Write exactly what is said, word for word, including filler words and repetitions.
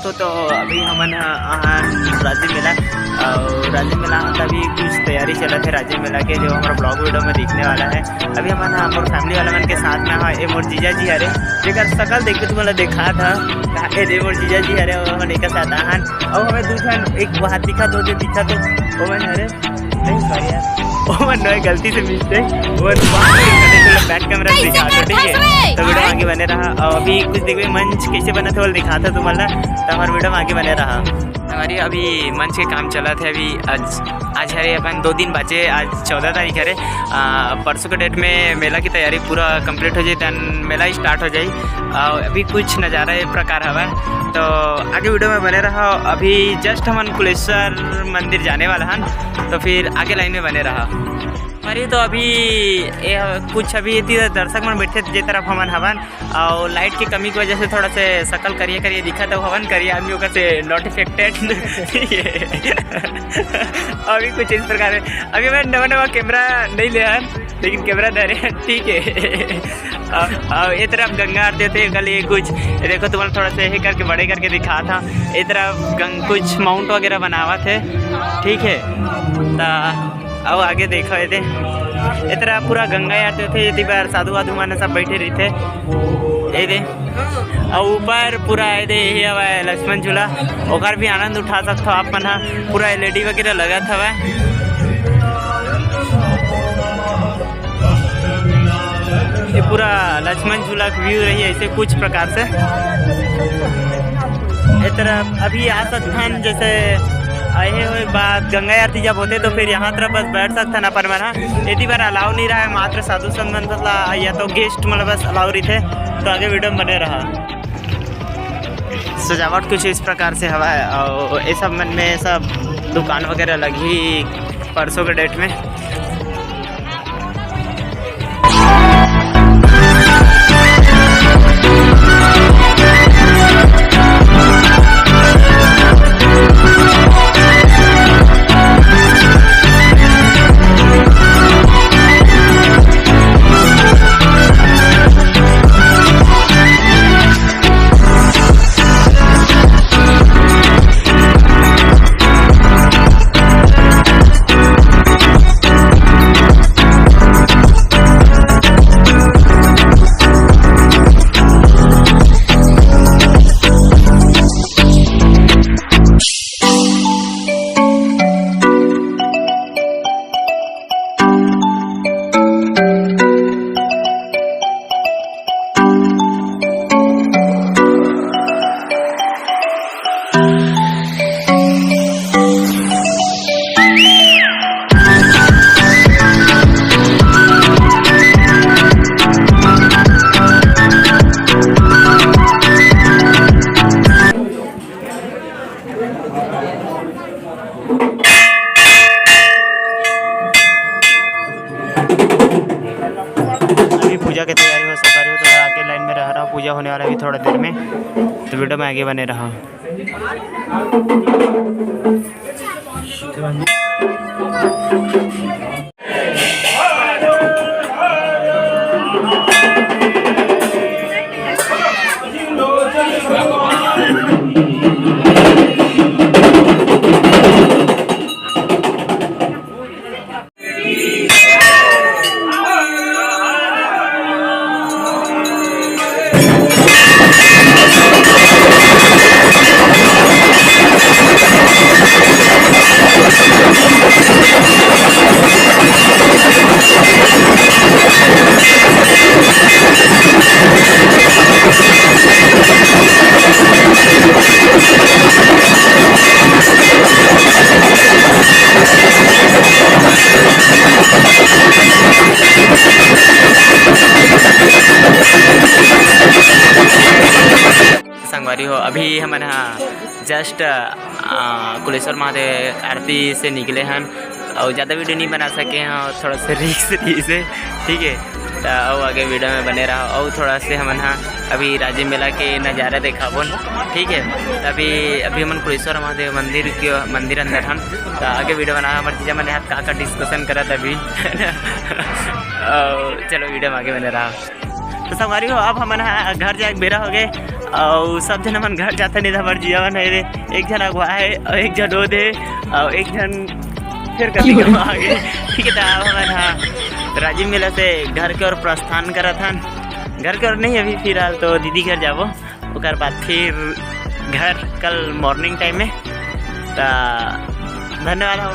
तो, तो अभी हमन ह आहन राजिम मेला, अउ राजिम मेला में अभी कुछ तैयारी चलत हे राजिम मेला के, जो हमर vlog video में दिखने वाला हे। अभी हमन ह हमर family वाला मन के साथ में ह, ए मोर जीजा जी हरे, जेकर शकल देख के तुमन ला दिखात ह, ए दे मोर जीजा जी हरे, अउ हमन एकर साथ आहन, अउ हमें दू झन, एक वहाँ दिखत हो, जो दिखत हो, ओमन हरे, नहीं, sorry यार, ओमन नोहे, गलती से mistake, ओमन back camera से दिखात हो, ठीक है? तो video आगे बने रहा, अउ अभी कुछ देखबे मंच कैसे बनत हे, वो दिखात हो तुमन ला, तो हमर video में आगे बने रहा। हमारी अभी मंच के काम चलत हे, अभी आज, आज हरे अपन दो दिन बाचे, आज चौदह तारीख हरे। आ, परसों के date में मेला की तैयारी पूरा complete हो जाई, then मेला start हो जाई। आ, अभी कुछ नज़ारा ए प्रकार हवा, तो आगे video में बने रहा। अभी just हमन कुलेश्वर मंदिर जाने वाला हन, तो फिर आगे line में बने रहा। अरे तो अभी ए, कुछ अभी एती दर्शक मन बैठे जे तरफ हमन हवन, अउ light की कमी की वजह से थोड़ा से शकल करिया करिया दिखत हे, हवन करिया आदमी ओकर से not affected। अभी कुछ इस प्रकार है, अभी मैं नवा नवा camera नहीं ले हन, लेकिन camera धरे हन, ठीक है। अउ, अउ ये तरफ गंगा आरती होथे, कल ये कुछ, ये देखो तुम्हारा थोड़ा से ये करके बड़े करके दिखात हँव, ये तरफ गंग-, कुछ mount वगैरह बनावत हे, ठीक है। त अउ आगे देखो, ये दे, ए तरफ पूरा गंगा आरती होथे, एती बर साधु वाधु मन सब बैठे रहिथे। ये दे, अउ ऊपर पूरा ये दे, ये हवय लक्ष्मण झूला, ओकर भी आनंद उठा सकथो आप मन ह। पूरा L E D वगैरह लगत हवय। ये पूरा लक्ष्मण झूला के view रही ऐसे कुछ प्रकार से। ए तरफ अभी आ सकथन, जैसे आए हुए बाद गंगा आरती जब होथे तो फिर यहाँ तरफ बस बैठ सकथन अपन मन ह। एती बर allow नहीं रहा है, मात्र साधु संत मन ला या तो guest मन ला बस allow रहिथे। तो आगे video में बने रहा। सजावट कुछ इस प्रकार से हवा है और ये सब मन में सब दुकान वगैरह लगही परसों के date में। अभी पूजा के तैयारी हो, सब हो, तो आगे line में रह रहा हूँ, पूजा होने वाला है अभी थोड़ा देर में, तो video में आगे बने रहो। संगवारी हो, अभी हमन ह just, अ, कुलेश्वर महादेव आरती से निकले हन और ज़्यादा video नहीं बना सके हैं, थोड़ा सा risk रही से, ठीक है। तो आओ आगे video में बने रहो और थोड़ा से हमन ह अभी राजिम मेला के नज़ारा देखाबोन, ठीक है। तो अभी, अभी हमन कुलेश्वर महादेव मंदिर के, मंदिर अंदर हन, तो आगे video बना, हमर जीजा मन यहाँ का का discussion करत अभी। और चलो video में आगे बने रहो। तो संगवारी हो, अब हमन ह घर जाए के बेरा हो गए। अउ सब झन हमन घर जाथन, एदा बर जिया मन हे रे, एक झन अगुवा हे अउ एक झन ओदे अउ एक झन फिर कभी आगे। ठीक है, तो अब हमन हाँ राजीव मेला से घर के ओर प्रस्थान करत हन। घर के ओर नहीं, अभी फिलहाल तो दीदी घर जाबो, ओकर बाद फिर घर कल मॉर्निंग टाइम में। तो धन्यवाद, हम